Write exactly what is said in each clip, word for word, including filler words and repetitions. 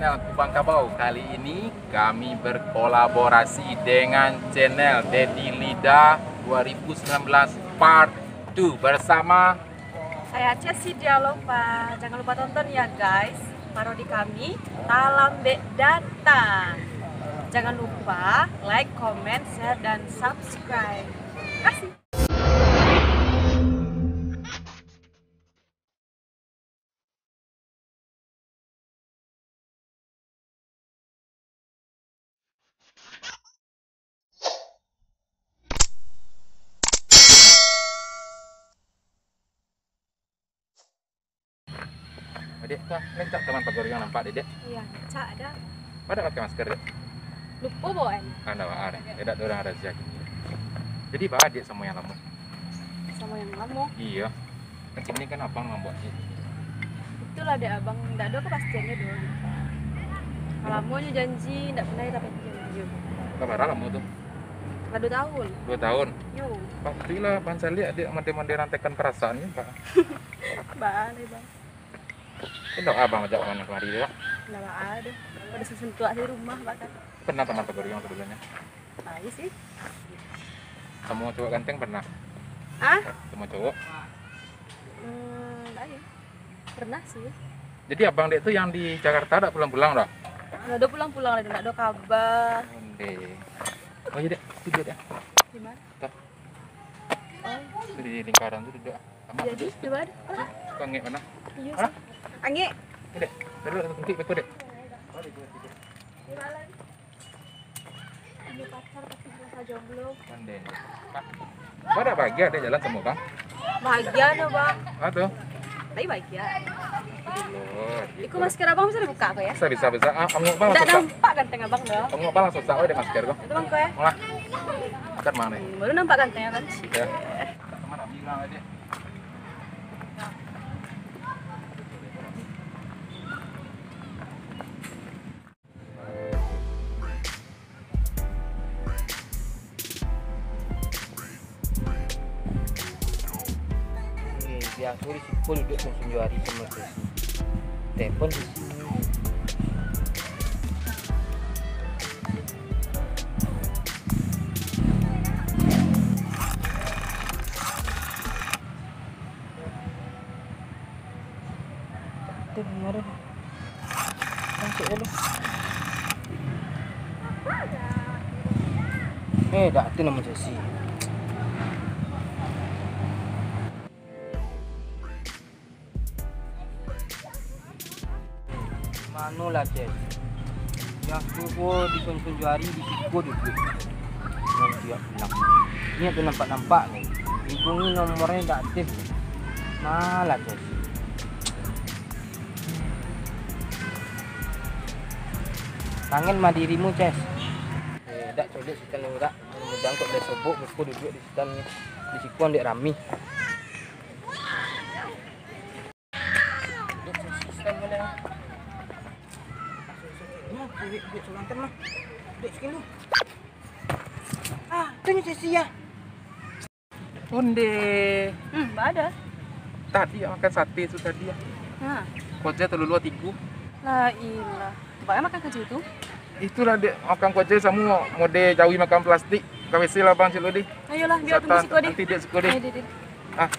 Kubang Kabau. Kali ini kami berkolaborasi dengan channel Dedi Lida dua ribu sembilan belas Part dua bersama saya, Chessy Dialova. Jangan lupa tonton ya guys, parodi kami, Talambek Datang. Jangan lupa like, comment, share, dan subscribe. Terima kasih. Dek, tu, rancak taman pagar urang nampak dek, dek. Iyo, rancak dah. Pada pakai masker dek? Lupo bawa. Anda bawa dek. Edak ada urang razia kini. Jadi bawa dek samo yang lamo. Samo yang lamo? Iyo. Kan kini kan abang mambuek dek. Itulah dek abang, ndak ada kepastian dek dulu. Lamonyo janji, ndak pernah ditepati janji. Lah bara lamo tu? Lah dua tahun. Dua tahun? Yo. Patuiklah abang caliak dek, mande-mande rantekan perasaan ni, Pak. Baa lai, Bang. Indak abang ajak kawan kamari tu, Pak? Indak baa doh. Pada sasuntuak di rumah, Pak, kan. Pernah taman pagar urang sabalumnyo? Lai sih. Samo cowok ganteng pernah? Hah? Samo cowok? Hmm, lai. Pernah sih. Jadi abang dek tu yang di Jakarta dak pulang-pulang dak? Ndak ado pulang-pulang lai, ndak ado kaba. Onde. Oh iyo dek, tu dek. Di mana? Tuh. Oh. Di lingkaran tu duduk. Jadi, di mana? Suko angek mano? Iyo. Hah? Angek. Dek, duduk satu tempat, betul dek. Punyo pacar tapi rasa jomblo. Mande. Pada bahagia dek jalan samo bang? Bahagia nyo, Bang. Ah, tu. Tapi bahagia. Aduh, Iko gitu. Masker abang bisa dibuka ko ya? Bisa, bisa, bisa. Ah, angok bang. Ndak nampak ganteng abang doh. Angok bang susah, oh, dek masker ko. Itu bang ko ya? Wah. Kan mana? Hmm, baru nampak ganteng abang. Ya. Mana bilang aja. Eh, biaso di siko duduak sunsun juari samo tu. Telepon di sini. Tu, mari. Masuk dulu. Eh, dak tu namo Jesi. Manolah, Ces? Yang suruh disunsun juari di siko duduak. Nan dia pulang. Inyo tu nampak-nampak ni. Hubungi nomornyo dak aktif. Malah, Ces. Kangen mah dirimu, Ces. Eh, dak colek sitan urak. Mudah kok dah sobok, muko duduak di sitan ni. Di siko dek rami. Dek, sistem mana? Nah, dek, dek, seorang kan mah. Dek, sikit lu. Ah, tu ni sesi ya. Onde. Hmm, baa dah. Tadi makan sate tu tadi ya. Ha. Koja telulua tigo. La ilah. Baa makan kaji tu? Itulah dek, makan koja samo mode jawi makan plastik. Ka W C lah bang, cik lu deh. Ayolah, biar tunggu siko deh. Nanti dek siko deh. Ayo, deh, deh. Ah.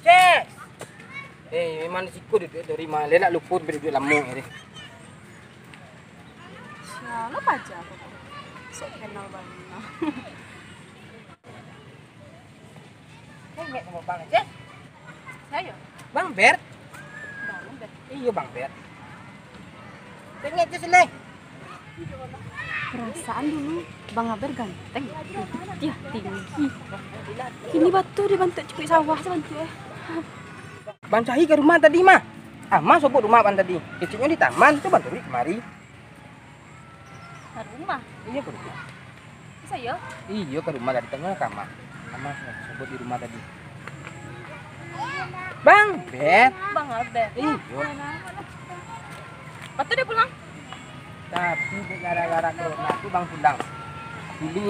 Ces! Eh, memang di siko duduak dari ma-, lelak lupo sampai duduak lamo ni. Sialah paja ko. Sok kenal bana. Ingat samo Bang Aceh? Sayo? Bang Ber? Bang Ber. Iyo, Bang Ber. Ingat tu senai. Perasaan dulu Bang Aber ganteng, putiah, tinggi. Kini batu dibantuak cukuik sawah sabantuak, eh. Bang Cahi ka rumah tadi mah. Ama sobok rumah Bang tadi. Keciknyo di taman, tu Bang Turi kamari. Ka rumah? Iyo, ka rumah. Masa iyo? Iyo, ka rumah tadi, tanyo ka ama. Ama sobok di rumah tadi. Bang Ber. Bang Aber. Iyo. Batu dia pulang? Tapi dek gara-gara corona tu bang pulang. Dulu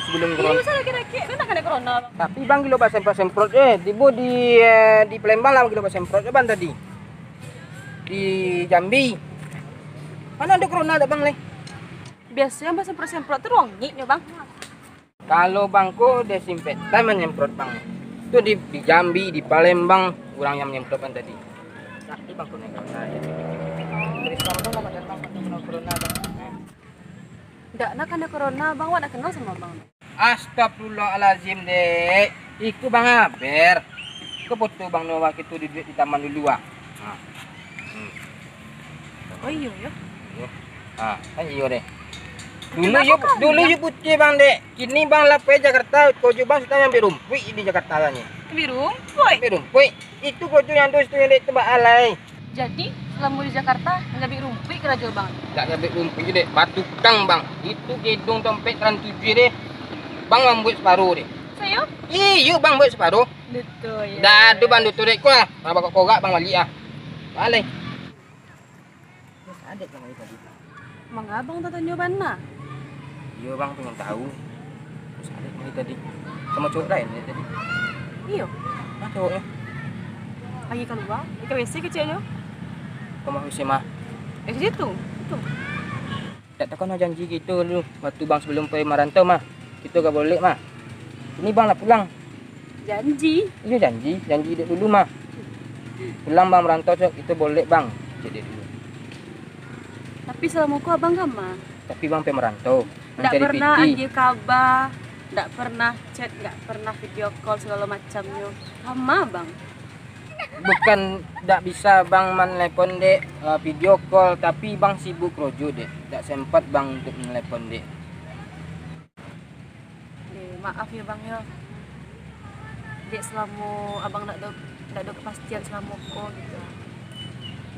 sebelum Iyo, corona. Salah kira-kira. Kan tak kena corona, Bang. Tapi bang gilo basemprot-semprot eh. Di bo di eh, di Palembang lah gilo basemprot eh, bang tadi. Di Jambi. Mana ada corona tak bang leh? Biasanya basemprot-semprot tu rongik nyo, Bang. Kalau bang ko desinfektan manyemprot bang. Tu di, di Jambi, di Palembang, urang yang manyemprot bang tadi. Nah, itu bang ko nengok. Nah, itu. Dari sekarang bang, bang, bang, bang, corona, bang. Ndak nak kena corona, Bang. Awak ndak kenal sama Bang. Astagfirullahalazim, Dek. Iku Bang Aber. Ko foto Bang Noah itu duduak di taman dulu, ah. Nah. Hmm. Oh, iyo, yo. Iyo. Ah, kan iyo deh. Dulu Kenapa yo, kau dulu bilang? Yo putih bang dek. Kini bang lah pai Jakarta, kojo bang sudah nyambi rumpuik di Jakarta lah ni. Nyambi rumpuik? Nyambi rumpuik. Itu kojo yang tu situ yang dek tu bak alai. Jadi, selama di Jakarta, nyambi rumpuik karajo bang? Tak nyambi rumpuik dek, batu kang bang. Itu gedung dompet Trans tujuh deh. Bang mambuat separuh deh. Sayo? Iyo, bang buat separuh. Betul ya. Dah ado bang dutu dek ko lah. Bang bakok korak bang balik ah. Balik. Terus adik kami tadi. Manga abang tatanyo bana? Iyo bang, pengen tahu. Terus adik kami tadi. Sama cowok lain dia tadi. Iyo. Mana cowoknya? Lagi kalua. Ika W C kecil tu. Kamah W C mah. Eh, ke situ. Itu. Tak tahu kan janji kita dulu. Waktu bang sebelum pai marantau mah. Kita gak boleh mah. Ini bang lah pulang. Janji? Iyo janji. Janji dek dulu mah. Pulang bang marantau tu, kita boleh bang. Cek dia dulu. Tapi salamo ko abang kama? Tapi bang pai marantau. Ndak mancari pernah piti. Agiah kaba, ndak pernah chat, ndak pernah video call segala macamnyo. Kama bang? Bukan ndak bisa bang manelepon dek, eh, video call, tapi bang sibuk kerojo dek. Ndak sempat bang untuk manelepon dek. Eh, maaf ya bang yo. Dek selamo abang ndak do, ndak do kepastian selamo ko gitu.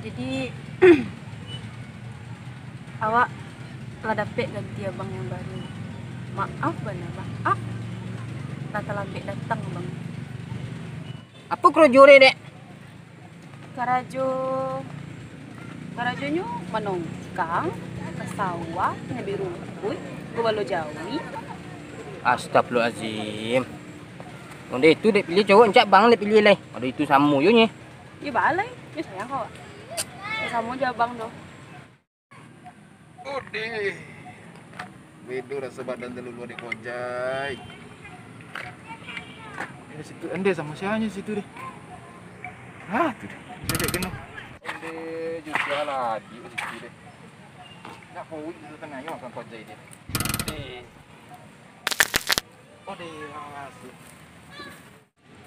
Jadi awak lah dapek ganti abang yang baru. Maaf bana, maaf. Lah talambek datang bang. Apo karajo dek, dek? Karajo, karajonyo manongkang ka sawah, nyambi rumpuik, babalo jawi. Astagfirullahalazim. Onde itu dek pilih cowok, encak bang dek pilih lai. Ado itu samo yo nye. Yo balai, yo sayang kau. Yo samo jo abang tu. Odeh. Bedo raso badan talulua dek kojai. Eh, situ, ende samo sianyo situ deh. Ah, tu deh. Dia kayak kena. Ende juga lah, di situ deh. Nak kowik tu tengah nyo makan kojai dia. Deh. Odeh, masuk.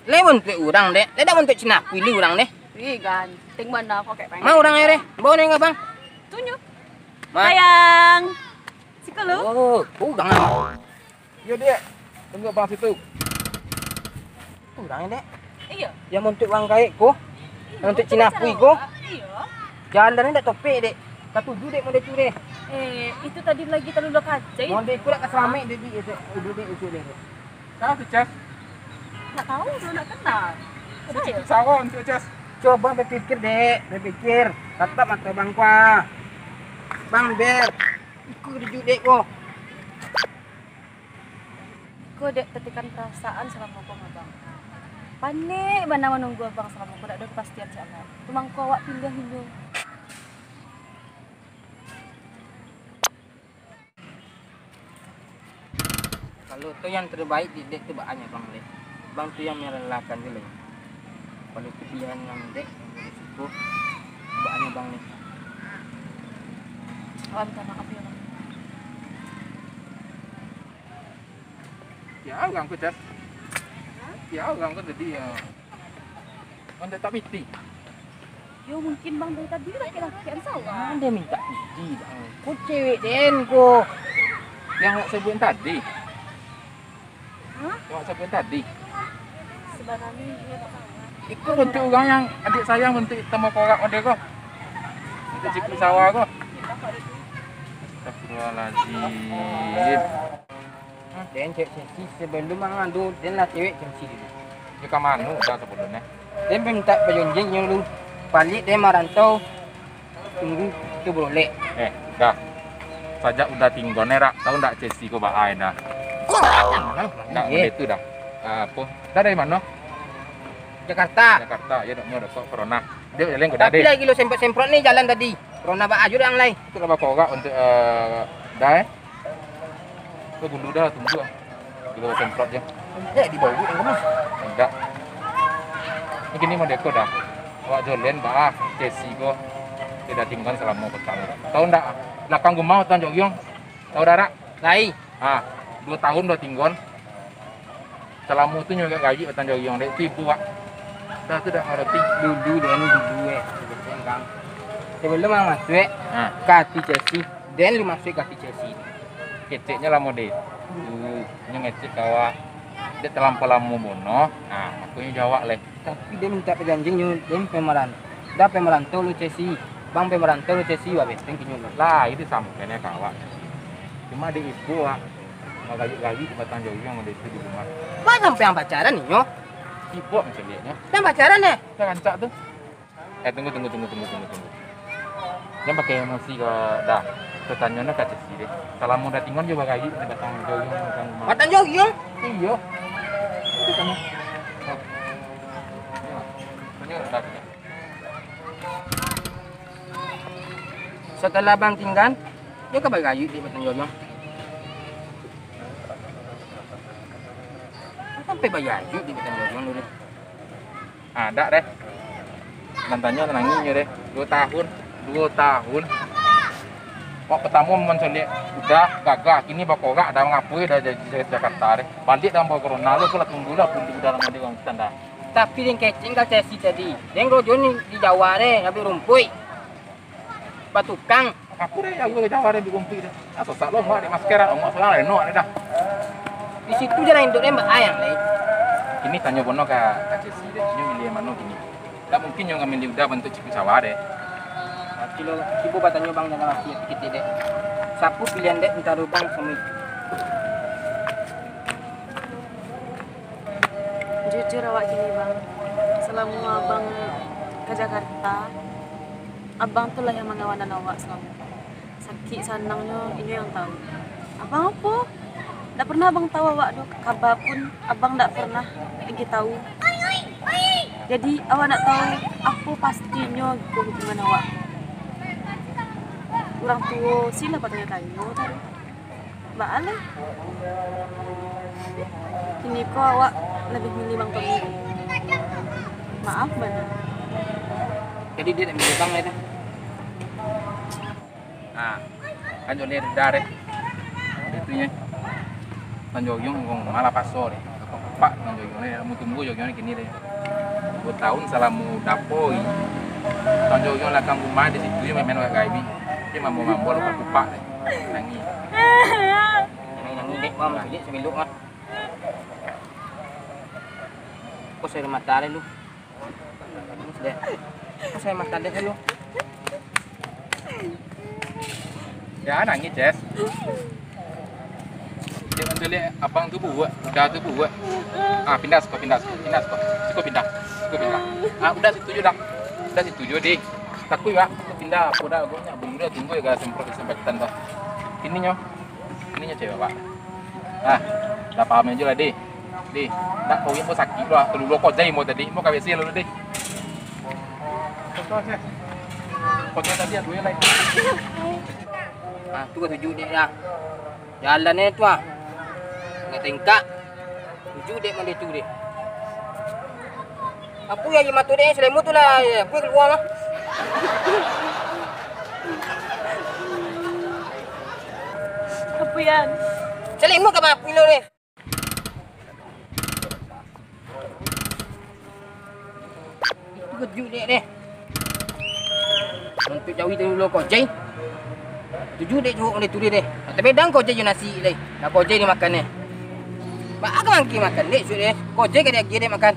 Lai bantuak urang dek, lai dak bantuak Cina Kuili urang deh. Ih, ganteng bana kok kayak pengen. Ma urang ayo deh, bawa nengok bang. Tunjuk. Ma. Sayang. Siko lu. Oh, urang ah. Yo dek, tunggu bang situ. Urang dek. Iyo. Yang bantuak urang gaek ko. Iyo, yang bantuak Cina Kui ko. Iyo. Jalan dak topek dek. Katuju dek model tu deh. Eh, itu tadi lagi talulua kacai. Model ku dak kaselamek dek, dek, dek, dek, dek, dek. Siapa tu, Ces? Nggak tahu, belum nak kenal. Ada Saya. Cucuk sawah untuk Ces. Coba berpikir, Dek, berpikir. Tatap mata bang kuah. Bang Ber, ikut rujuk Dek ko. Ko dek tetikan perasaan selama ko abang. Panek bana manunggu abang selama ko, dak ada kepastian cak mano. Tumang ko awak pindah dulu. Kalau tu yang terbaik di dek tu bak anya bang leh. Bang tu yang merelakan tu leh. Kalau tu pilihan yang dek, suko bak anya bang leh. Awak minta maaf ya bang. Ya orang ko Cas. Ya orang ko tadi ya. Anda tak piti. Yo, mungkin bang dari tadi laki-laki an sawah. Anda minta piti bang. Ko cewek den ko. Yang awak sebut tadi. Hah? Yang awak sebut tadi. Sebenarnya dia tak tahu. Iko bantuak urang yang adik sayang bantuak tambah korak model ko. Bantuak cipuik sawah ko. Astagfirullahaladzim. Den cek sensi sebelum mangadu, den lah cewek sensi dulu. Yo ka mano dah sebelumnyo? Den minta bajanji nyo dulu. Balik den marantau, tunggu tu boleh. Eh, dah. Sajak Uda tinggon, eh, Rak, tau ndak Cesi ko baa, eh, dah. Kok datang, Bang? Ndak, iyo. Model tu dah. Ah, apo? Dah dari mano? Jakarta. Jakarta, yo, dok, dok, corona. Dia jalan ko dah. Tapi deh. Lagi lo semprot-semprot ni jalan tadi. Corona baa juo dah lai. Itu lah bakorak untuk, eh, dah, eh. Ko gulu dah, tunggu ah. Gulu semprot je. Ndak dibawa yang kemas. Ndak. Ni kini model ko dah. Awak jolen baa, Cesi ko. Dia dah tinggal salamo petang. Tau ndak? Belakang rumah batang jogiong. Tau dak, Rak? Lai. Ha, duo tahun dah tinggon. Salamo tu nyo agak gayik batang jogiong, dek tu ibo, Wak. Dah tu dah ngarati. Dulu den, dulu, eh. Sebelum ang masuak, eh, ha, ka ati Cesi, den lu masuak ka ati Cesi. Keceknyo lamo deh. Tu, nyo ngecek ka awak. Dek talampau lamo bono. Ha, makonyo jawab leh. Tapi den mintak pajanjian nyo, den pai maran-, dah pai marantau lo Cesi. Bang pai marantau lo Cesi, wak beteng kinyo lo. Lah, itu sampaian ka awak. Cuma dek ibo, Wak. Magayik-gayik batang jogiong dek itu di rumah. Baa sampai ang pacaran inyo? Sibuk mancaliaknyo. Dah pacaran, eh? Dah rancak tu. Eh, tunggu, tunggu, tunggu, tunggu, tunggu, tunggu. Jan pakai emosi ko dah. Tatanyo no ka Cesi deh. Salamo dah tinggon jo bagayik batang jogiong, batang rumah. Batang jogiong? Iyo. Itu tanyo. Ha. Tanyo, tanyo dah, tanyo. Setelah bang tinggan, dia ka bagayik di batang jogiong. Sampai bagayik di batang jogiong dulu. Ah, dak deh. Nan tanyo nangih nyo deh. Duo tahun, duo tahun. Wak pertamo mancaliak udah gagah, kini bakorak dah, mangapui dah jadi Jakarta deh. Baliak dah bawa corona, lu tu lah tunggulah pundu dalam ati urang kitan dah. Tapi den kecek ka Cesi tadi. Den gojo ni di Jawa deh, ambiak rumpuik. Batukang. Aku deh, aku di Jawa deh, ambiak rumpuik deh. Ah, susah lo, muak dek masker, muak salah, renok deh dah. Di situ je lah induk den baayang deh. Kini tanyo bono ka, ka Cesi deh, inyo milih mano kini? Dak mungkin nyo ngambil udah bantuak cipi sawah deh. Cubo batanyo bang dalam ati kitek dek. Sapo pilihan dek antaro bang samo itu? Jujur awak kini bang, salamo abang ka Jakarta, abang tu lah yang mangawanan awak salamo. Sakik sanangnyo inyo yang tahu. Abang apo? Ndak pernah abang tahu awak do, kaba pun abang ndak pernah inyo tahu. Jadi awak ndak tahu apo pastinyo hubungan awak. Urang tuo sila batanyo-tanyo taruih. Baa lah. Kini ko awak labiah milih Bang Toni. Maaf bana. Jadi dia nak milih Bang lah tu. Ah, kan jo ni reda deh. Itu nyo. Kan jogiong kong malah paso deh. Pak kan jogiong deh, mau tunggu jogiong kini deh. Dua tahun salamo dapoi. Kan jogiong lakang rumah di situ je main-main wak gaibi. Dia mambo-mambo lupa kupak deh. Nangis. Nangis, nangis dek, Bang. Dek semiluk ah. Kok saya mata deh lu. Dek. Kok saya mata deh lu. Ya, nangis, Ces. Dia menceliak abang tu buat, udah tu buat. Ah, pindah siko, pindah siko, pindah siko. Siko pindah, siko pindah. Ah, udah setuju dah. Udah setuju, deh. Takut, Pak. Pindah, aku dah, aku nak beli dah, tunggu ya, guys, semprot disinfektan dah. Ini nyo. Ini nyo cewek, Pak. Ah, dah paham aja lah, deh. Deh, nak kau yang mau sakit lah. Kalau lo kau jai mau tadi, mau kawin sih lalu, deh. Kau tadi aku yang lain. Ah, tu katuju dek lah. Jalan eh tu ah. Tengkak-tengkak. Tuju dek mande tu dek. Apo yang di mato dek, selemo tu lah, apo yang kalua lah. Apo yan? Selemo ka apo lo dek? Itu kejut dek deh. Untuk jawi tu dulu kau jai. Tuju dek jawok dek tu deh. Tapi dang kau jai nasi deh. Nak kau jai dimakan deh. Baa ka mangki makan dek sudah deh. Kau jai ka dia dek makan.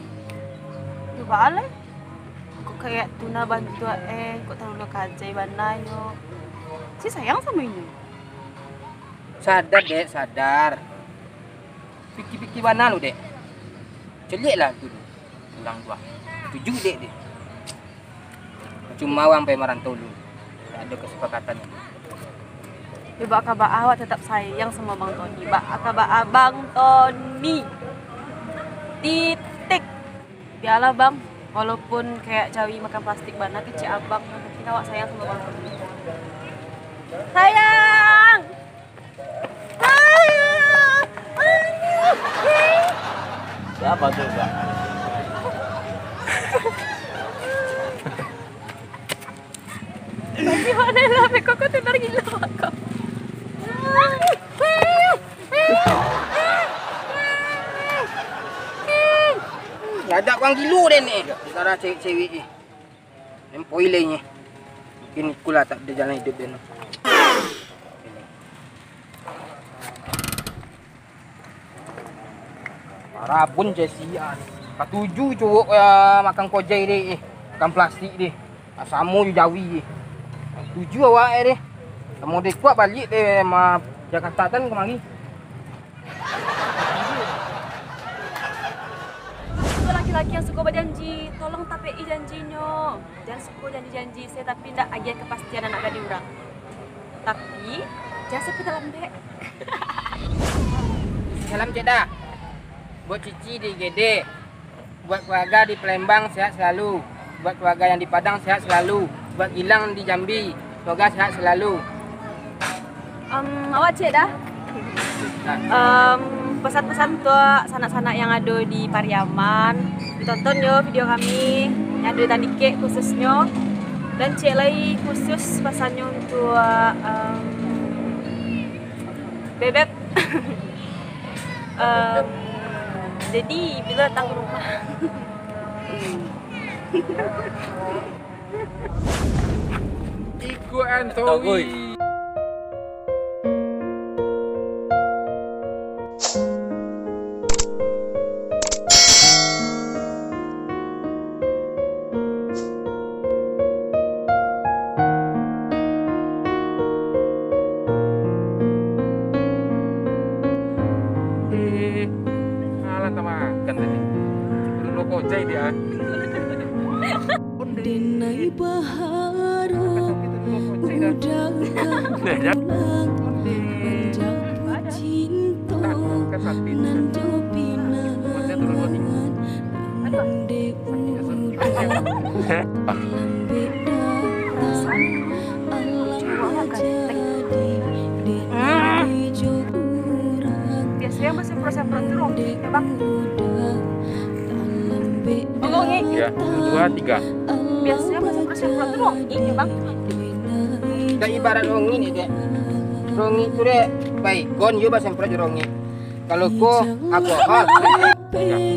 Tu baa lai. Kok kayak tuna bantuak eh, kok tarulo kajai bana yo. Si sayang samo inyo. Sadar dek, sadar. Pikir-pikir bana lu dek. Celiak lah tu. Urang tuo. Tuju dek deh. Cuma urang pai marantau dulu. Tak ada kesepakatan. Yo, baa kaba awak tetap sayang samo Bang Tony. Baa kaba Abang Tony. Titik. Bialah, Bang. Walaupun kayak jawi makan plastik bana, kecek Abang, yang penting awak sayang samo Bang Tony. Sayang! Sayang! Siapa tu, Bang? Bagaimana lah, koko tu dari gila koko. Ngadak urang gilo den ni. Sekarang cewek-cewek ni. Nempoi lai ni. Mungkin ikulah tak ada jalan hidup den. Parabun ceh sian. Katuju cowok, eh, makan kojai deh, eh, makan plastik deh. Ah, samo jo jawi deh. Katuju awak eh deh. Samo deh kuat baliak deh ma Jakarta tan kamari. Untuk laki-laki yang suko bajanji, tolong tapek-i janjinyo. Jan suko janji-janji se, tapi ndak agiah kepastian anak gadih urang. Tapi, jan sampai talambek. Salam, Cek, dah. Buat Cici di I G D. Buat keluarga di Palembang, sehat selalu. Buat keluarga yang di Padang, sehat selalu. Buat Gilang di Jambi, semoga sehat selalu. Em, awak cek dah. Nah. Em, pesan-pesan untuk sanak-sanak yang ado di Pariaman, ditonton yo video kami yang ado di Tandikek khususnyo. Dan cek lai khusus pasannyo untuk, em, Bebeb. Em, jadi, bilo datang rumah? Iko Antowi. Eh, alah, tak makan tadi. Dulu kocai dia. Denai baharap udah pulang, manjapu cinto nan jo pinangan. Aduh. Biasanya masih perasaan perut tu, ya, Bang? Rongi. Ya, dua, tiga. Biasanya masih perasaan perut tu, Rongi, ya, Bang? Dah ibarat Rongi ni, Dek. Rongi tu, Dek, baikon, yo basemprot jo Rongi. Kalau ko alkohol. Ber.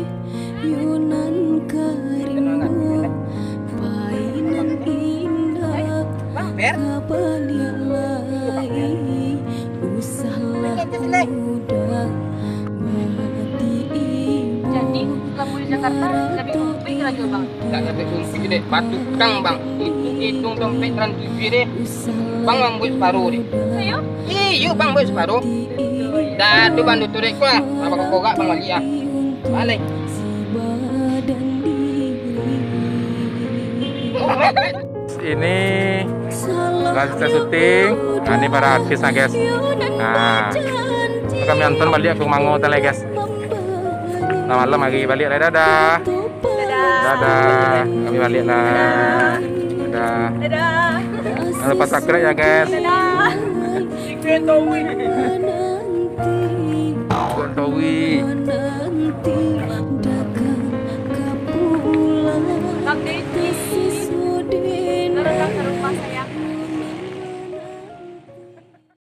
Jadi, lamun di Jakarta, lebih sumpik lagi, Bang. Tak lebih sumpik, Dek. Batu kang, Bang. Itu hitung dompet tran tujuh, deh. Bang, Bang buat separuh, deh. Ayo. Iyo, Bang buat separuh. Dah tu, Bang, tutup, Dek, kuah. Apa kau korak, Bang, balik, ah. Balik. Ini lagi selesai syuting. Nah, ini para artis, nah, guys. Nah, kami nonton balik ke Mango Hotel, ya, guys. Nah, malam lagi balik lah. Dadah. Dadah. Dadah. Kami balik lah. Dadah. Dadah. Jangan lupa subscribe ya, guys. Dadah. Secret Towi. Secret Towi.